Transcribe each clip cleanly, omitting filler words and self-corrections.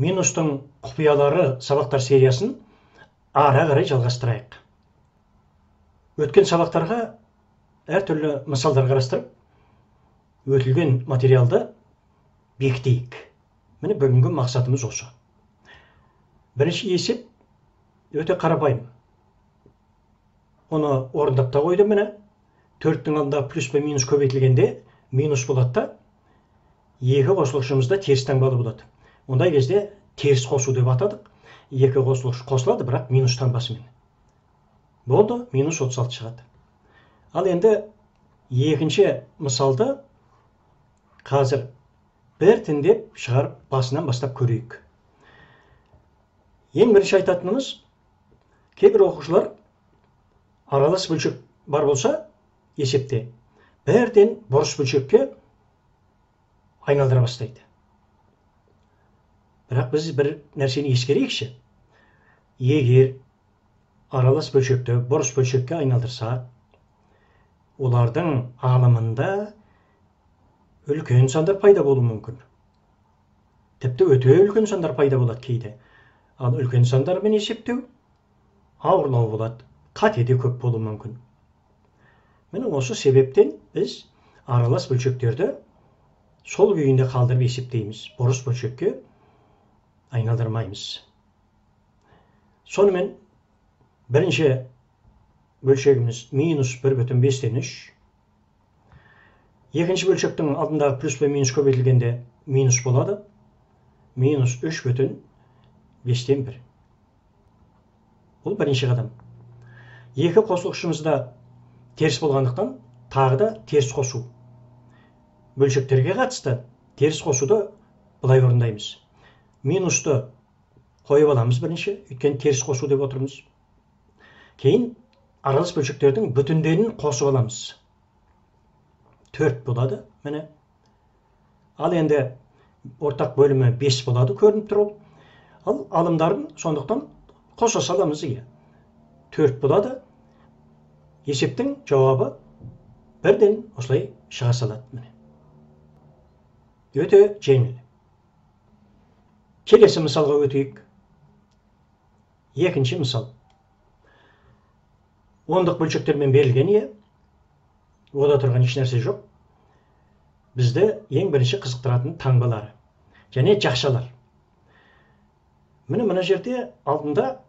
Минустың құпиялары сабақтар сериясын ары қарай жалғастырайық. Өткен сабақтарға әртүрлі мысалдар қарастырып, өтілген материалды бекітейік. Міне, бүгінгі мақсатымыз осы. Бірінші есеп өте қарапайым. Оны орындап та қойдым, міне. 4-тің алдында плюс пен минус көбейтілгенде минус болады да, екі қосылғышымыз да теріс таңбалы болады. Ондай кезде теріс қосу деп атадық. Екі қосылғыш қосылады, бірақ минус таңбасымен. Болды, минус 36 шығады. Ал енді екінші мысалды қазір біртіндеп шығарып басынан бастап көрейік. Ең бірінші айтатынымыз, кейбір оқушылар аралас бөлшек бар болса есепте бірден бұрыш бөлшекке айналдыра бастайды. Бірақ біз бір нәрсені ескерейікші. Егер аралас бөлшекті бұрыш бөлшекке айналдырсақ, олардың алымында үлкен сандар пайда болуы мүмкін. Тіпті өте үлкен сандар пайда болады кейде. Ал үлкен сандармен есептеу ауырлау болады, қате де көп болуы мүмкін. Міне, осы себептен біз аралас бөлшектерді сол күйінде қалдырып есептейміз. Бұрыш бөлшекке айналдырмаймыз. Сонымен бірінші бөлшегіміз минус 1,5-тен 3. Екінші бөлшектің алдындағы плюс пен минус көбейтілгенде минус болады. Минус 3,5-тен 1. Бұл бірінші қадам. Екі қосылғышымыз да теріс болғандықтан тағы да теріс қосу. Бөлшектерге қатысты теріс қосуды былай орындаймыз. Минусты қойып аламыз бірінші, өйткені теріс қосу деп отырмыз. Кейін аралас бөлшектердің бүтіндерін қосып аламыз. 4 болады, міне. Ал енді ортақ бөлімі 5 болады, көрініп тұр ол. Ал алымдарын сондықтан қоса саламыз, иә. 4 болады. Есептің жауабы бірден осылай шыға салады, міне. Өте жеңіл. Келесі мысалға өтейік. Екінші мысал. Ондық бөлшектермен берілген, ие. Ода тұрған еш нәрсе жоқ. Бізді ең бірінші қызықтыратын таңбалары және жақшалар. Міне, мына жерде алдында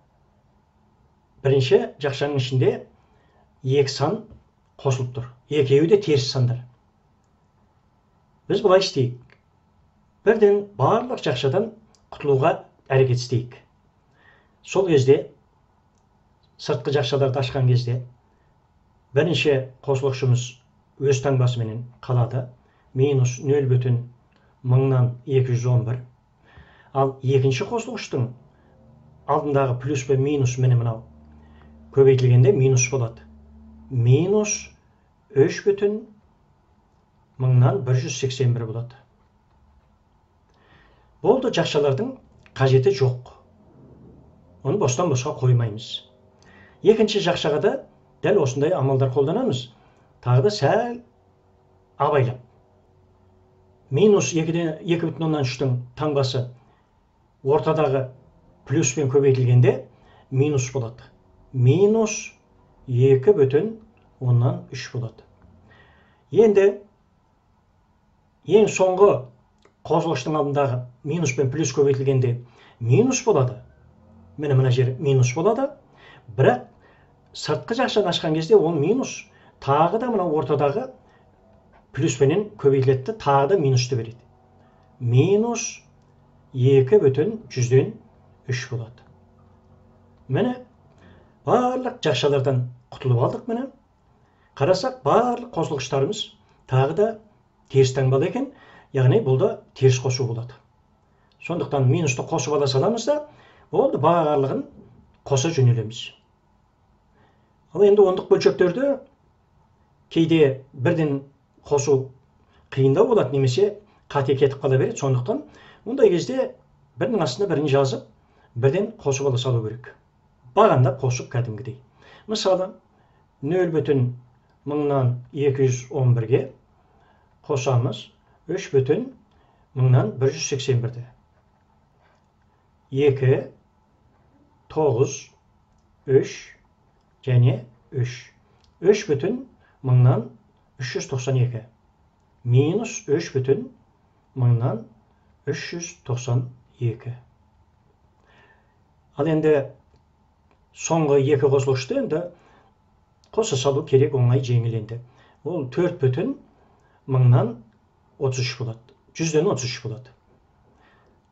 бірінші жақшаның ішінде екі сан қосылып тұр. Екеуі де теріс сандар. Біз былай істейік. Бірден барлық жақшадан құтылуға әрекет істейік. Сол кезде сыртқы жақшаларды ашқан кезде бірінші қосылғышымыз өз таңбасыменен қалады. Минус 0,1211. Ал екінші қосылғыштың алдындағы плюс пен минус, міне, мынау көбейтілгенде минус болады. Минус 3,1181 болады. Болды, жақшалардың қажеті жоқ. Оны бостан босқа қоймаймыз. Екінші жақшаға да дәл осындай амалдар қолданамыз. Тағы да сәл абайлап. Минус 2,3-тің таңбасы ортадағы плюспен көбейтілгенде минус болады. Минус 2,3 болады. Енді ең соңғы қосылғыштың алдындағы минус пен плюс көбейтілгенде минус болады. Міне, мына жер минус болады. Бірақ сыртқы жақшаны ашқан кезде ол минус тағы да мына ортадағы плюспенен көбейтіледі, тағы да минусты береді. Минус 2,3 болады. Міне, барлық жақшалардан құтылып алдық, міне. Қарасақ, барлық қосылғыштарымыз тағы да теріс таңбалы екен, яғни бұл да теріс қосу болады. Сондықтан минусты қосып ала саламыз да, болды, барлығын қоса жөнелеміз. Ал енді ондық бөлшектерді кейде бірден қосу қиындау болады, немесе қате кетіп қала береді. Сондықтан ондай кезде бірінің астына бірін жазып, бірден қосып ала салу керек. Бағандап қосып кәдімгідей. Мысалы, 0,1211-ге қосамыз 3,1181-ді. 2, 9, 3 және 3. 3 бүтін мыңнан 392. Минус 3 бүтін мыңнан 392. Ал енді соңғы екі қосылғышты енді қоса салу керек, оңай, жеңіл енді. Ол 4 бүтін мыңнан 33 болады. 100-ден 33 болады.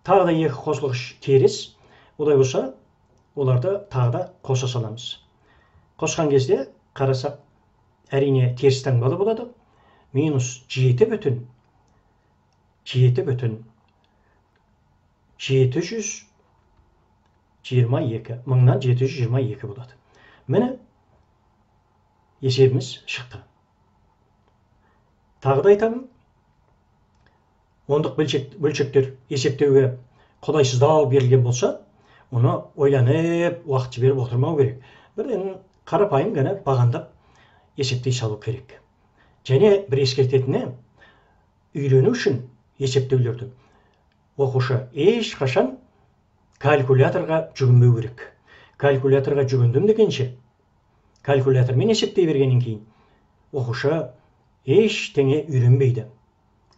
Тағы да екі қосылғыш теріс. Олай болса, оларды тағы да қоса саламыз. Қосқан кезде қарасақ, әрине теріс таңбалы болады. Минус 7 бүтін 7 бүтін 722, мыңнан 722 болады. Міне есебіміз шықты. Тағы да айтамын, ондық бөлшектер есептеуге қолайсыздау берілген болса, оны ойланып, уақыт жіберіп отырмау керек. Бірден қарапайым ғана бағандап есептей салу керек. Және бір ескертетіні, үйрену үшін есептеулерді оқушы ешқашан калькуляторға жүгінбеу керек. Калькуляторға жүгіндім дегенше, калькулятормен есептей бергеннен кейін оқушы ештеңе үйренбейді.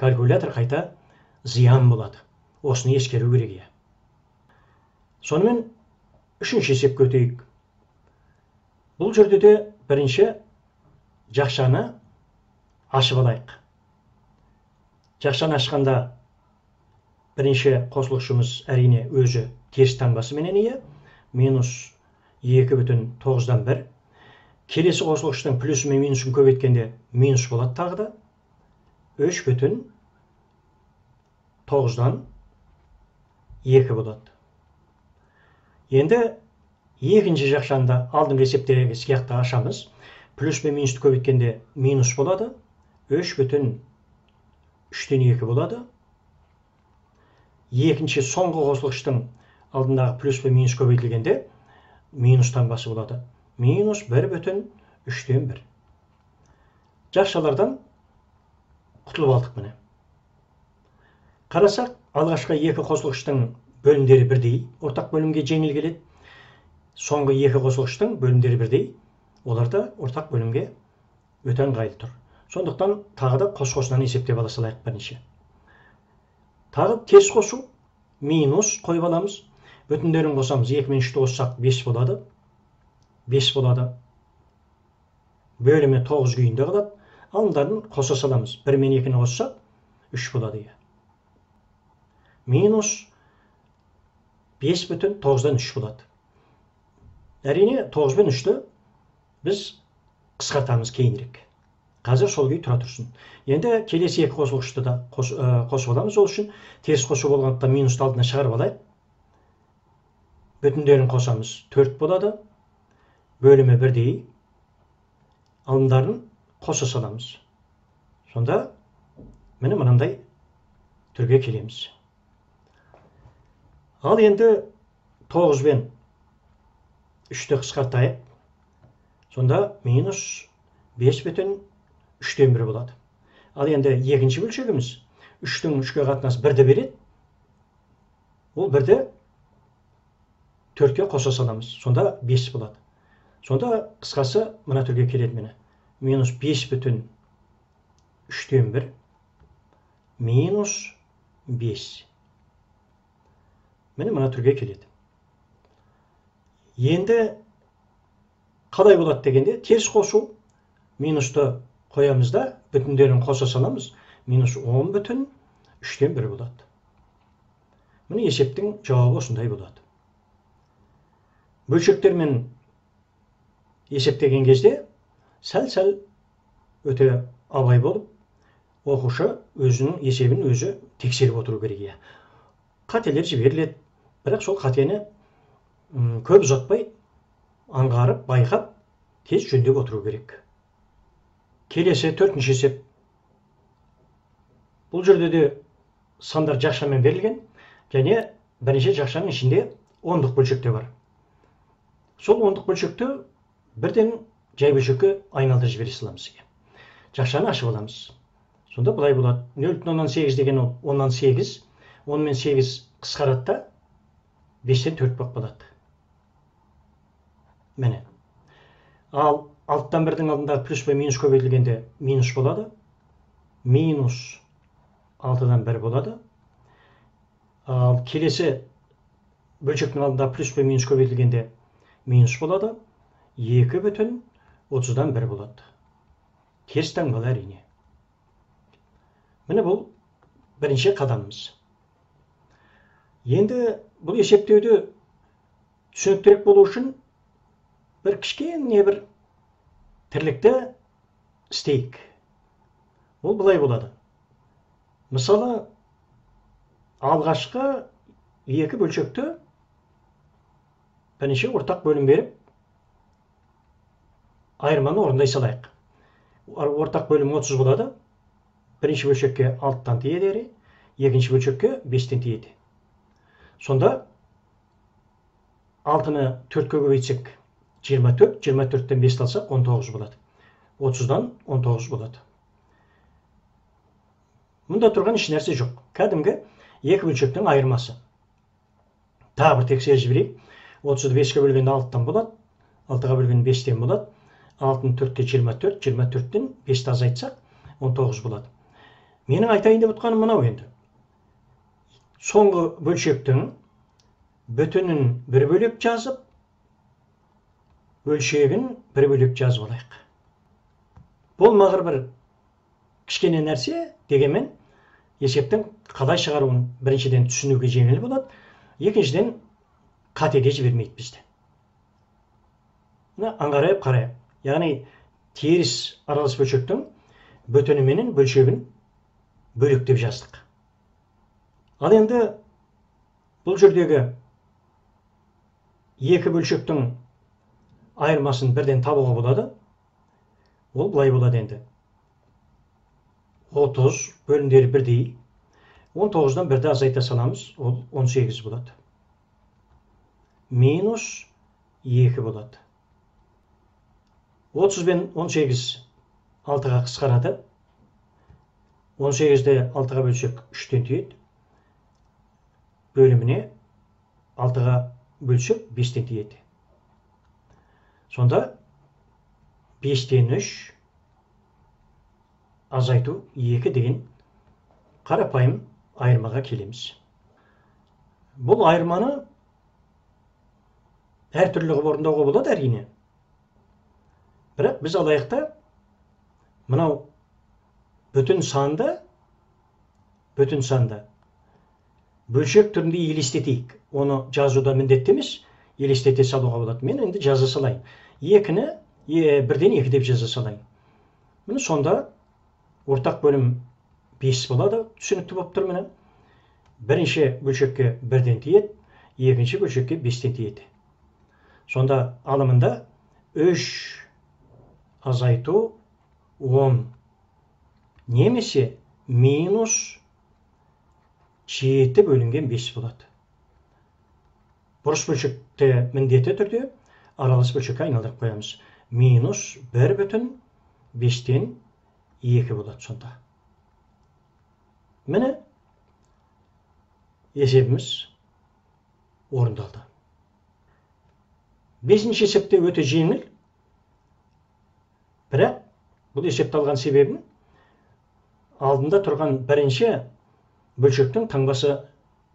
Калькулятор қайта зиян болады. Осыны ескеру керек. Сонымен үшінші есепке өтейік. Бұл жерде де бірінші жақшаны ашып алайық. Жақшаны ашқанда бірінші қосылғышымыз әрине өзі теріс таңбасыменен ие, минус 2 бүтін 9-дан 1. Келесі қосылғыштың плюсі мен минусын көбейткенде минус болады тағы да. 3 бүтін 9-дан 2 болады. Енді екінші жақшаны да алдыңғы есептегі сияқты ашамыз. Плюс пен минусты көбейткенде минус болады. 3 бүтін 3-тен 2 болады. Екінші соңғы қосылғыштың алдындағы плюс пен минус көбейтілгенде минус таңбасы болады. Минус 1 бүтін 3-тен 1. Жақшалардан құтылып алдық міне. Қарасақ, алғашқы екі қосылғыштың бөлімдері бірдей, ортақ бөлімге жеңіл келеді. Соңғы екі қосылғыштың бөлімдері бірдей, олар да ортақ бөлімге өте ыңғайлы тұр. Сондықтан тағы да қос-қосынан есептеп ала салайық бірінші. Тағы теріс қосу, минус қойып аламыз. Бүтіндерін қосамыз, 2 мен 3-ті қоссақ 5 болады. 5 болады. Бөлімі 9 күйінде қалады. Алымдарын қоса саламыз. 1 мен 2-ні қоссақ 3 болады. Минус 5 бүтін 9-дан 3 болады. Әрине 9 бен 3-ті біз қысқартамыз кейінірек. Қазір сол күй тұра тұрсын. Енді келесі екі қосылғышты да қосып аламыз. Ол үшін теріс қосу болғандықтан минусты алдына шығарып алайық. Бүтіндерін қосамыз, 4 болады. Бөлімі бірдей. Алымдарын қоса саламыз. Сонда міне мынандай түрге келеміз. Ал енді 9 бен 3-ті қысқартайық. Сонда минус 5 бүтін 3-тен 1 болады. Ал енді екінші бөлшегіміз 3-тің 3-ке қатынасы 1-ді береді. Ол 1-ді 4-ке қоса саламыз. Сонда 5 болады. Сонда қысқасы мына түрге келеді міне. Минус 5 бүтін 3-тен 1 минус 5. Міне мына түрге келеді. Енді қалай болады дегенде, теріс қосу минусты қоямыз да бүтіндерін қоса саламыз. Минус 10 бүтін 3-тен 1 болады. Міне есептің жауабы осындай болады. Бөлшектермен есептеген кезде сәл-сәл өте абай болып, оқушы өзінің есебін өзі тексеріп отыру керек. Қателер жіберіледі, бірақ сол қатені көп ұзатпай аңғарып, байқап, тез жөндеп отыру керек. Келесі төртінші есеп. Бұл жерде де сандар жақшамен берілген және бірінші жақшаның ішінде ондық бөлшек те бар. Сол ондық бөлшекті бірден жай бөлшекке айналдырып жібере саламыз. Жақшаны ашып аламыз. Сонда былай болады. 0,8 деген ол 10-нан 8, 10 мен 8 қысқарады да 5-тен 4 болып қалады. Міне. Ал 6-тан 1-дің алдында плюс пен минус көбейтілгенде минус болады. Минус 6-дан 1 болады. Ал келесі бөлшектің алдында плюс пен минус көбейтілгенде минус болады. 2,30-дан 1 болады. Теріс таңбалы әрине. Міне, бұл бірінші қадамымыз. Енді бұл есептеуді түсініктірек болу үшін бір кішкене бір тірлікті істейік. Ол былай болады. Мысалы, алғашқы екі бөлшекті бірнеше ортақ бөлім беріп, айырманы орындай салайық. Ортақ бөлім 30 болады. Бірінші бөлшекке 6-тан тиеді, екінші бөлшекке 5-тен тиеді. Сонда 6-ны 4-ке көбейтсек 24, 24-тен 5 алсақ 19 болады. 30-дан 19 болады. Мұнда тұрған еш нәрсе жоқ. Кәдімгі екі бөлшектің айырмасы. Тағы бір тексеріп жіберейік. 30-ды 5-ке бөлгенде 6-тан болады, 6-ға бөлгенде 5-тен болады. 6-ны 4-ке 24, 24-тен 5-ті азайтсақ 19 болады. Менің айтайын деп отқаным мынау енді. Соңғы бөлшектің бүтінін бір бөлек жазып, бөлшегін бір бөлек жазып алайық. Болмағыр бір кішкене нәрсе дегенмен есептің қалай шығаруын біріншіден түсінуге жеңіл болады, екіншіден қатеге жібермейді бізді. Мына аңғарайып қарайық. Яғни теріс аралас бөлшектің бүтіні менен бөлшегін бөлектеп жаздық. Ал енді бұл жердегі екі бөлшектің айырмасын бірден табуға болады. Ол былай болады енді. 30 бөлімдері бірдей. 19-дан 1-ді азайта саламыз, ол 18 болады. Минус 2 болады. 30 бен 18 6-ға қысқарады. 18-ді 6-ға бөлсек 3-тен тиеді. Бөліміне 6-ға бөлсек 5-тен тиеді. Сонда 5-тен 3 азайту 2 деген қарапайым айырмаға келеміз. Бұл айырманы әртүрлі қылып орындауға болады әрине. Бірақ біз алайық та мынау бүтін санды бөлшек түрінде елестетейік. Оны жазуда міндетті емес, елестете салуға болады. Мен енді жаза салайын. 2-ні 1-ден 2 деп жаза салайын. Міне, сонда ортақ бөлім 5 болады, түсінікті болып тұр міне. Бірінші бөлшекке 1-ден тиеді, екінші бөлшекке 5-тен тиеді. Сонда алымында 3 азайту 10 немесе минус 7 бөлінген 5 болады. Бұрыш бөлшекті міндетті түрде аралас бөлшекке айналдырып қоямыз. Минус 1,5-тен 2 болады сонда. Міне, есебіміз орындалды. Бесінші есепте өте жеңіл. Бірақ бұл есепті алған себебім алдында тұрған бірінші бөлшектің таңбасы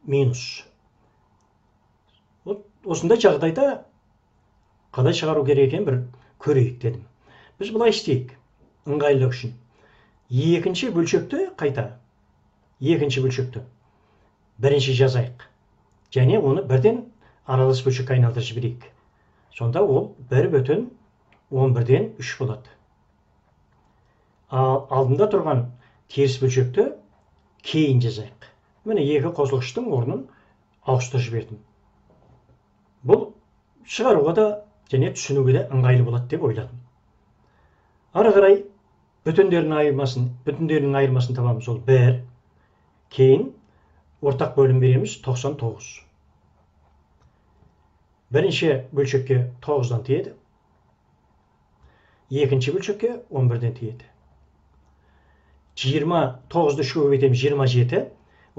минус. Осындай жағдайда қалай шығару керек екенін бір көрейік дедім. Біз былай істейік, ыңғайлылық үшін. Екінші бөлшекті қайта, екінші бөлшекті бірінші жазайық. Және оны бірден аралас бөлшекке айналдырып жіберейік. Сонда ол 1,11-ден 3 болады. Ал алдында тұрған теріс бөлшекті кейін жазайық. Міне, екі қосылғыштың орнын ауыстырып жібердім. Бұл шығаруға да және түсінуге де ыңғайлы болады деп ойладым. Ары қарай бүтіндерінің айырмасын табамыз, ол 1. Кейін ортақ бөлім береміз 99. Бірінші бөлшекке 9-дан тиеді. Екінші бөлшекке 11-ден тиеді. 29-ды 3-ке көбейтеміз 27,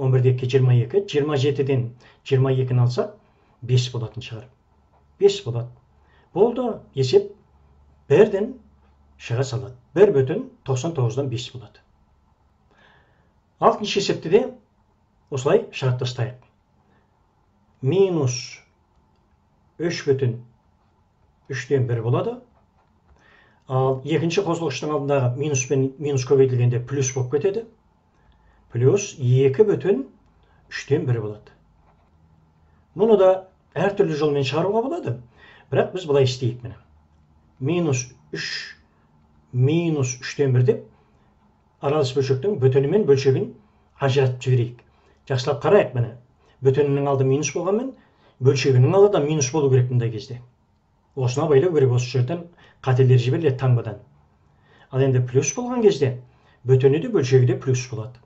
11-де 2 22, 27-ден 22-ні алсақ 5 болатын шығар. 5 болады. Болды, есеп бірден шыға салады. 1,99-дан 5 болады. Алтыншы есепті де осылай шығарып тастайық. Минус 3,3-тен 1 болады. Ал екінші қосылғыштың алдындағы минус пен минус көбейтілгенде плюс болып кетеді. Плюс 2,3-тен 1 болады. Мұны да әртүрлі жолмен шығаруға болады. Бірақ біз былай істейік міне. Минус 3, минус 3-тен 1 деп аралас бөлшектің бүтіні мен бөлшегін ажыратып жіберейік. Жақсылап қарайық міне. Бүтінінің алды минус болғанмен, бөлшегінің алды да минус болу керек мұндай кезде. Осыны абайлау керек, осы жерден қателер жіберіледі таңбадан. Ал енді плюс болған кезде бүтіні де бөлшегі де плюс болады.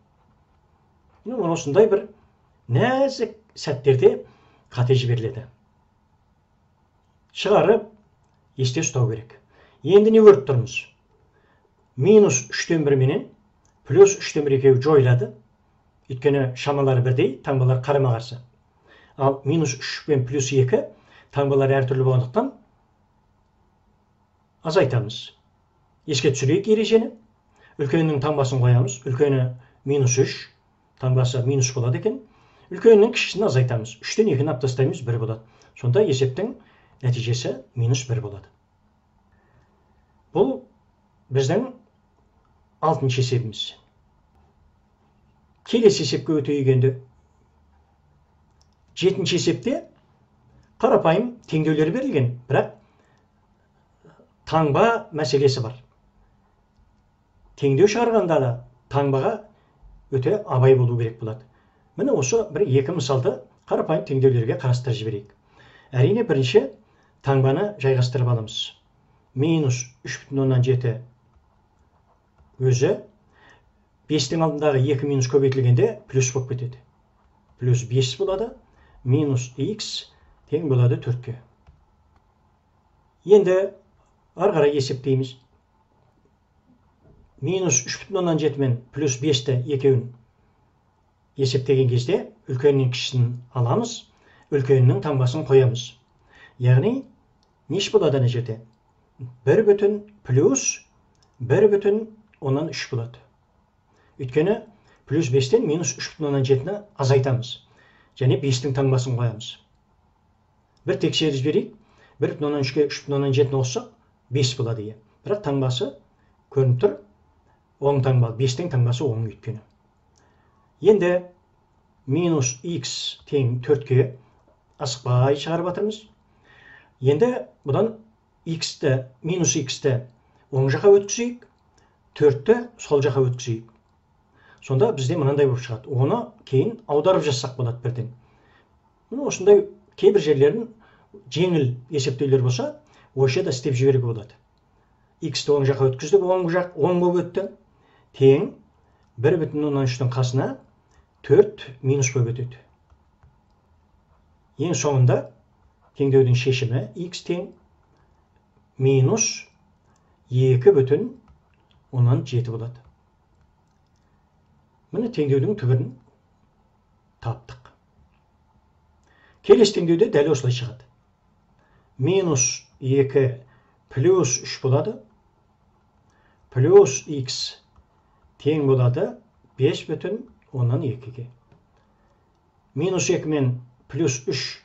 Міне осындай бір нәзік сәттерде қате жіберіледі. Шығарып есте ұстау керек. Енді не көріп тұрмыз? Минус 3-тен 1 менен плюс 3-тен 1 екеуі жойылады. Өйткені шамалары бірдей, таңбалар қарама-қарсы. Ал минус 3 пен плюс 2 таңбалары әртүрлі болғандықтан азайтамыз. Еске түсірейік ережені. Үлкенінің таңбасын қоямыз. Үлкені минус 3, таңбасы минус болады екен. Үлкенінің кішісін азайтамыз. 3-тен 2-ні алып тастаймыз, 1 болады. Сонда есептің нәтижесі минус 1 болады. Бұл біздің алтыншы есебіміз. Келесі есепке өтейік енді. Жетінші есепте қарапайым теңдеулер берілген, бірақ таңба мәселесі бар. Теңдеу шығарғанда да таңбаға өте абай болу керек болады. Міне осы бір екі мысалды қарапайым теңдеулерге қарастырып жіберейік. Әрине бірінші таңбаны жайғастырып аламыз. Минус 3,7 өзі 5-тің алдындағы 2 минус көбейтілгенде плюс болып кетеді. Плюс 5 болады, минус х тең болады 4-ке. Енді ары қарай есептейміз. Минус 3,7 мен плюс 5-ті екеуін есептеген кезде үлкеннің кішісін аламыз, үлкеннің таңбасын қоямыз. Яғни неш болады ана жерде? 1 бүтін плюс 1,3 болады. Өйткені плюс 5-тен минус 3,7-ні азайтамыз. Және 5-тің таңбасын қоямыз. Бір тексеріп жіберейік. 1,3-ке 3,7-ні қоссақ 5 болады. Бірақ таңбасы көрініп тұр. Оң таңба, 5-тің таңбасы оң өйткені. Енді минус х тең 4-ке асықпай шығарып жатырмыз. Енді бұдан х-ті, минус х-ті оң жаққа өткізейік, 4-ті сол жаққа өткізейік. Сонда бізде мынандай болып шығады. Оны кейін аударып жазсақ болады бірден. Міне осындай кейбір жерлерін жеңіл есептеулер болса, ойша да істеп жіберуге болады. Х-ті оң жаққа өткіздік, оң жақ оң болып өтті. Тең 1,3-тің қасына 4 минус болып өтеді. Ең соңында теңдеудің шешімі х тең минус 2,7 болады. Міне теңдеудің түбірін таптық. Келесі теңдеуде дәл осылай шығады. Минус 2 плюс 3 болады. Плюс х тең болады 5,2-ге. Минус 2 мен плюс 3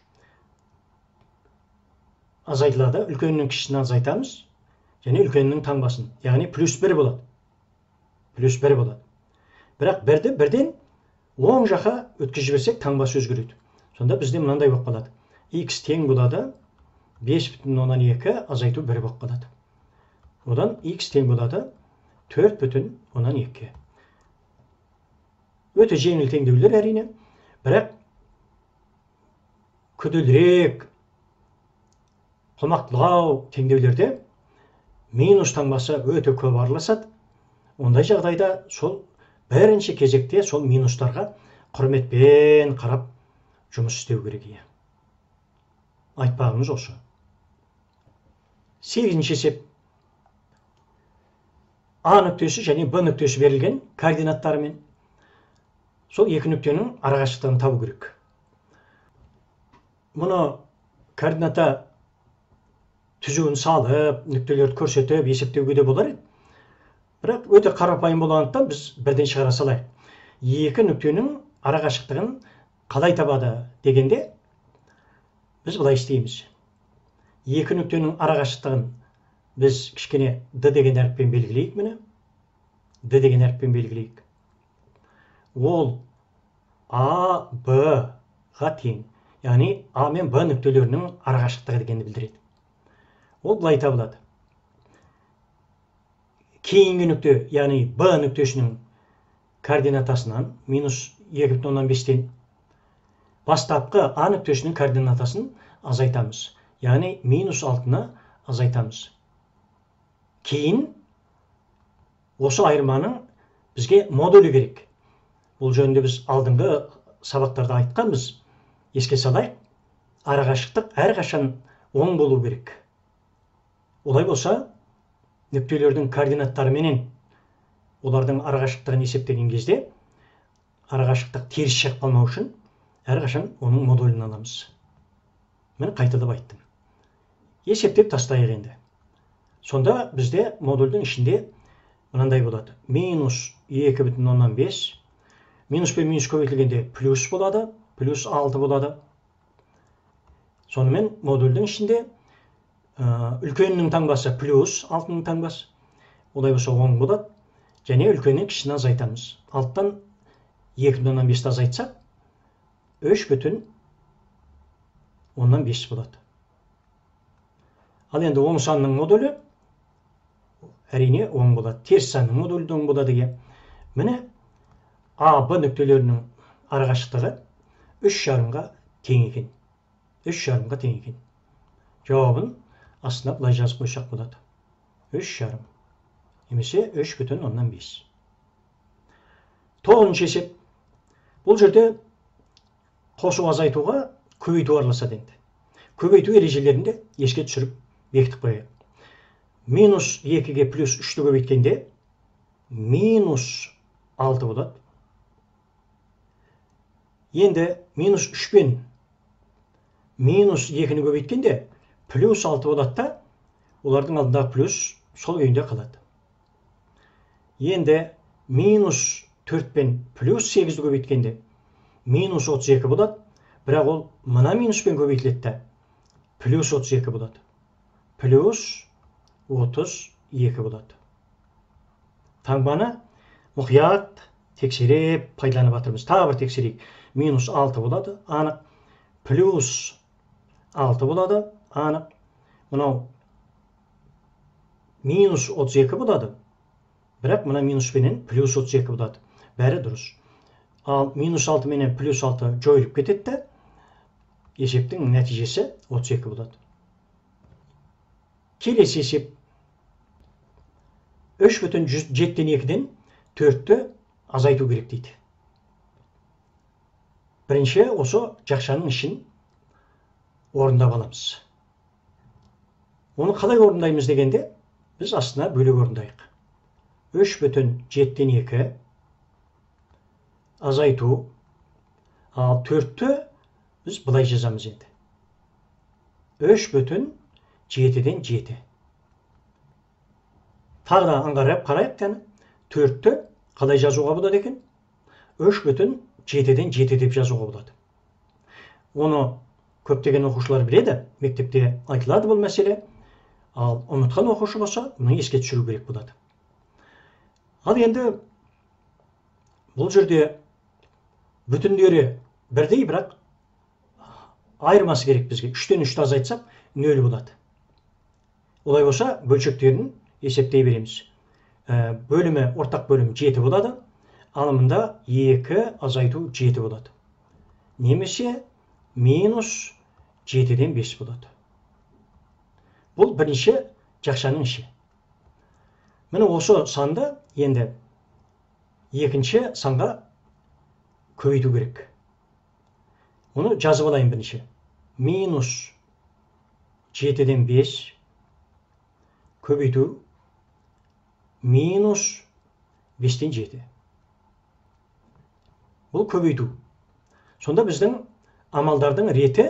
азайтылады. Үлкеннің кішісін азайтамыз. Және үлкеннің таңбасын. Яғни плюс 1 болады. Плюс 1 болады. Бірақ бірді бірден оң жаққа өткізіп жіберсек таңбасы өзгереді. Сонда бізде мынандай болып қалады. Х тең болады 5,2 азайту 1 болып қалады. Одан х тең болады 4,2. Өте жеңіл теңдеулер әрине, бірақ күрделірек, қомақтылау теңдеулерде минус таңбасы өте көп араласады. Ондай жағдайда сол бірінші кезекте сол минустарға құрметпен қарап жұмыс істеу керек. Айтпағымыз осы. 8-ші есеп. А нүктесі және Б нүктесі берілген координаттарымен. Сол екі нүктенің арақашықтығын табу керек. Мұны координата түзуін салып, нүктелерді көрсетіп, есептеуге де болар еді. Бірақ өте қарапайым болғандықтан біз бірден шығара салайық. Екі нүктенің арақашықтығын қалай табады дегенде, біз былай істейміз. Екі нүктенің арақашықтығын біз кішкене D деген әріппен белгілейік, міне. D деген әріппен белгілейік. Ол А, Б-ға тең. Яғни А мен Б нүктелерінің арақашықтығы дегенді білдіреді. Ол былай табылады. Кейінгі нүкте, яғни Б нүктесінің координатасынан минус 2,5-тен бастапқы А нүктесінің координатасын азайтамыз. Яғни минус 6-ны азайтамыз. Кейін осы айырманың бізге модулі керек. Бұл жөнінде біз алдыңғы сабақтарда айтқанбыз. Еске салайық, арақашықтық әрқашан оң болу керек. Олай болса, нүктелердің координаттарыменен олардың арақашықтығын есептеген кезде арақашықтық теріс шығып қалмау үшін әрқашан оның модулін аламыз. Мен қайталап айттым. Есептеп тастайық енді. Сонда бізде модульдің ішінде мынандай болады. Минус 2,5, минус пен минус көбейтілгенде плюс болады, плюс 6 болады. Сонымен модульдің ішінде үлкеннің таңбасы плюс 6-ның таңбасы. Олай болса оң болады. Және үлкеннен кішіні азайтамыз. 6-тан 2,5-ті азайтсақ, 3,5 болады. Ал енді оң санның модулі әрине оң болады. Теріс санның модулі де оң болады деген. Міне А, Б нүктелерінің арақашықтығы 3,5-ға тең екен. 3,5-ға тең екен. Жауабын астына былай жазып қойсақ болады. 3,5 немесе 3,5. Тоғызыншы есеп. Бұл жерде қосу азайтуға көбейту араласады енді. Көбейту ережелерін де еске түсіріп бекітіп қояйық. Минус 2-ге плюс 3-ті көбейткенде минус 6 болады. Енді минус 3 пен минус 2-ні көбейткенде плюс 6 болады да, олардың алдындағы плюс сол күйінде қалады. Енді минус 4 пен плюс 8-ді көбейткенде минус 32 болады, бірақ ол мына минуспен көбейтіледі да, плюс 32 болады. Плюс 32 болады. Таңбаны мұқият тексеріп пайдаланып жатырмыз. Тағы бір тексерейік. Минус 6 болады, анық. Плюс 6 болады, анық. Мынау минус 32 болады. Бірақ мына минуспенен плюс 32 болады. Бәрі дұрыс. Ал минус 6 менен плюс 6 жойылып кетеді де, есептің нәтижесі 32 болады. Келесі есеп 3,7-2-ден 4-ті азайту керек дейді. Бірінші осы жақшаның ішін орындап аламыз. Оны қалай орындаймыз дегенде, біз астына бөлек орындайық. 3,7-2 азайту, ал 4-ті біз былай жазамыз енді. 3,7-7. Тағы да аңғарып қарайық тәні. 4-ті қалай жазуға болады екен? 3,7-7 деп жазуға болады. Оны көптеген оқушылар біледі, мектепте айтылады бұл мәселе. Ал ұмытқан оқушы болса, мұны еске түсіру керек болады. Ал енді бұл жерде бүтіндері бірдей, бірақ айырмасы керек бізге. 3-тен 3-ті азайтсақ, 0 болады. Олай болса, бөлшектерін есептей береміз. Бөлімі, ортақ бөлім 7 болады. Ал мында 2 азайту 7 болады. Немесе минус 7-ден 5 болады. Бұл бірінші жақшаның іші. Міне осы санды енді екінші санға көбейту керек. Оны жазып алайын бірінші. Минус 7-ден 5 көбейту минус 5-тен 7. Бұл көбейту. Сонда біздің амалдардың реті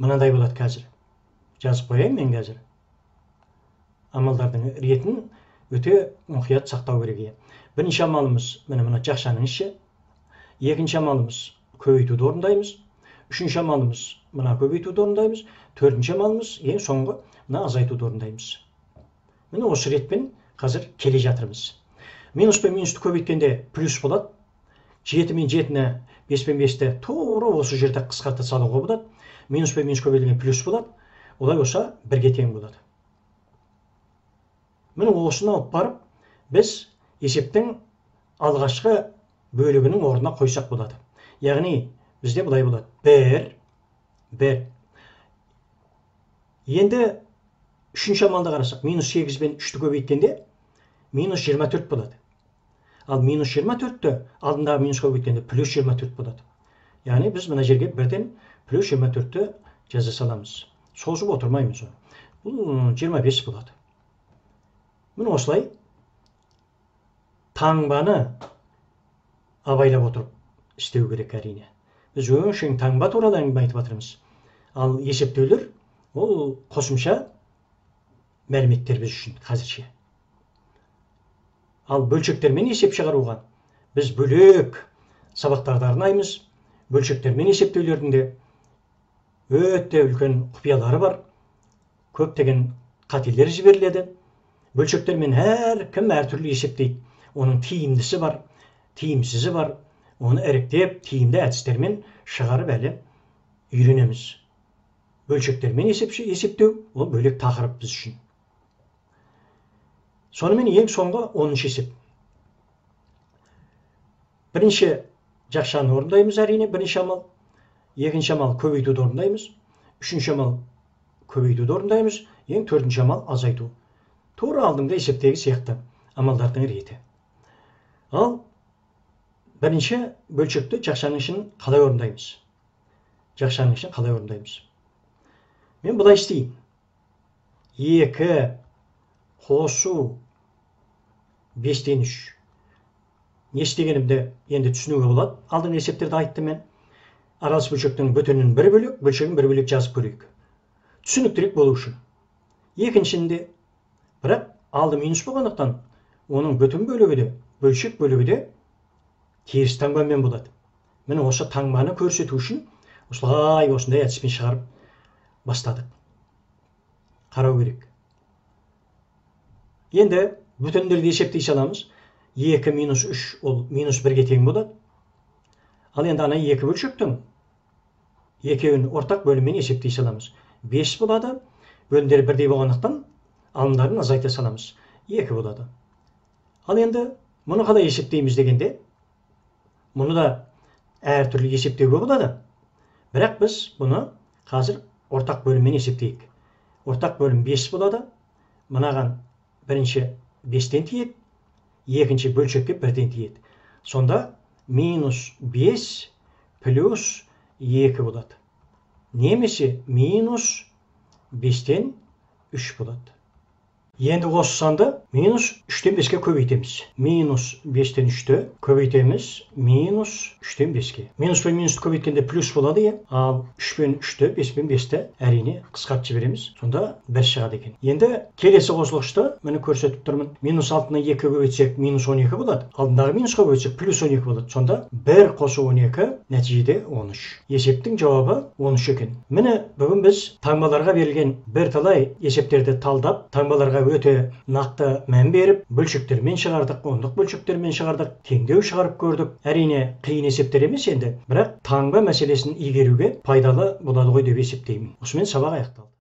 Мынандай болады қазір. Жазып қояйын мен қазір. Амалдардың ретін өте мұқият сақтау керек. Бірінші амалымыз міне мына жақшаның іші. Екінші амалымыз көбейтуді орындаймыз. Үшінші амалымыз мына көбейтуді орындаймыз. Төртінші амалымыз ең соңғы мына азайтуды орындаймыз. Міне осы ретпен қазір келе жатырмыз. Минус пен минусты көбейткенде плюс болады. 7 мен 7-ні 5 пен 5-ті тура осы жерде қысқарта салуға болады. Минус пен минус көбейтілген плюс болады. Олай болса 1-ге тең болады. Міне осыны алып барып біз есептің алғашқы бөлігінің орнына қойсақ болады. Яғни бізде былай болады. 1, 1. Енді үшінші амалды қарасақ, минус 8 пен 3-ті көбейткенде минус 24 болады. Ал минус 24-ті алдындағы минусқа көбейткенде плюс 24 болады. Яғни біз мына жерге бірден плюс 24-ті жаза саламыз. Созып отырмаймыз оны. Бұл 25 болады. Міне осылай таңбаны абайлап отырып істеу керек әрине. Біз өңшең таңба туралы әңгіме айтып жатырмыз. Ал есептеулер ол қосымша мәліметтер біз үшін қазірше. Ал бөлшектермен есеп шығаруға біз бөлек сабақтарды арнаймыз. Бөлшектермен есептеулердің де өте үлкен құпиялары бар. Көптеген қателер жіберіледі. Бөлшектермен әркім әртүрлі есептейді. Оның тиімдісі бар, тиімсізі бар. Оны іріктеп, тиімді әдістермен шығарып әлі үйренеміз. Бөлшектермен есептеу ол бөлек тақырып біз үшін. Сонымен ең соңғы 10-шы есеп. Бірінші жақшаны орындаймыз әрине, бірінші амал. Екінші амал көбейтуді орындаймыз. Үшінші амал көбейтуді орындаймыз. Ең төртінші амал азайту. Тура алдыңғы есептегі сияқты амалдардың реті. Ал бірінші бөлшекті жақшаның ішін қалай орындаймыз? Жақшаның ішін қалай орындаймыз? Мен былай істеймін. 2 қосу 5-тен 3. Не істегенімді енді түсінуге болады. Алдыңғы есептерді айттым мен. Аралас бөлшектің бүтінін бір бөлек, бөлшегін бір бөлек жазып көрейік. Түсініктірек болу үшін. Екіншінде, бірақ алды минус болғандықтан оның бүтін бөлігі де, бөлшек бөлігі де теріс таңбамен болады. Міне осы таңбаны көрсету үшін осылай осындай әдіспен шығарып бастадық. Қарау керек. Енді бүтіндерді есептей саламыз. 2 минус 3 ол минус 1-ге тең болады. Ал енді ана екі бөлшектің екеуін ортақ бөліммен есептей саламыз. 5 болады. Бөлімдері бірдей болғандықтан алымдарын азайта саламыз. 2 болады. Ал енді мұны қалай есептейміз дегенде, мұны да әртүрлі есептеуге болады. Бірақ біз бұны қазір ортақ бөліммен есептейік. Ортақ бөлім 5 болады. Мынаған бірінші 5-тен тиеді, екінші бөлшекке 1-ден тиеді. Сонда минус 5 плюс 2 болады. Немесе минус 5-тен 3 болады. Енді осы санды минус 3-тен 5-ке көбейтеміз. Минус 5-тен 3-ті көбейтеміз минус 3-тен 5-ке. Минус пен минусты көбейткенде плюс болады, иә. Ал 3 пен 3-ті, 5 пен 5-ті әрине қысқартып жібереміз. Сонда 1 шығады екен. Енді келесі қосылғышты міне көрсетіп тұрмын. Минус 6-ны 2 көбейтсек минус 12 болады. Алдындағы минусқа көбейтсек плюс 12 болады. Сонда 1 қосу 12 нәтижеде 13. Есептің жауабы 13 екен. Міне бүгін біз таңбаларға берілген бірталай есептерді талдап, таңбаларға өте нақты мән беріп, бөлшектермен шығардық, ондық бөлшектермен шығардық, теңдеу шығарып көрдік. Әрине қиын есептер емес енді, бірақ таңба мәселесін игеруге пайдалы болады ғой деп есептеймін. Осымен сабақ аяқталды.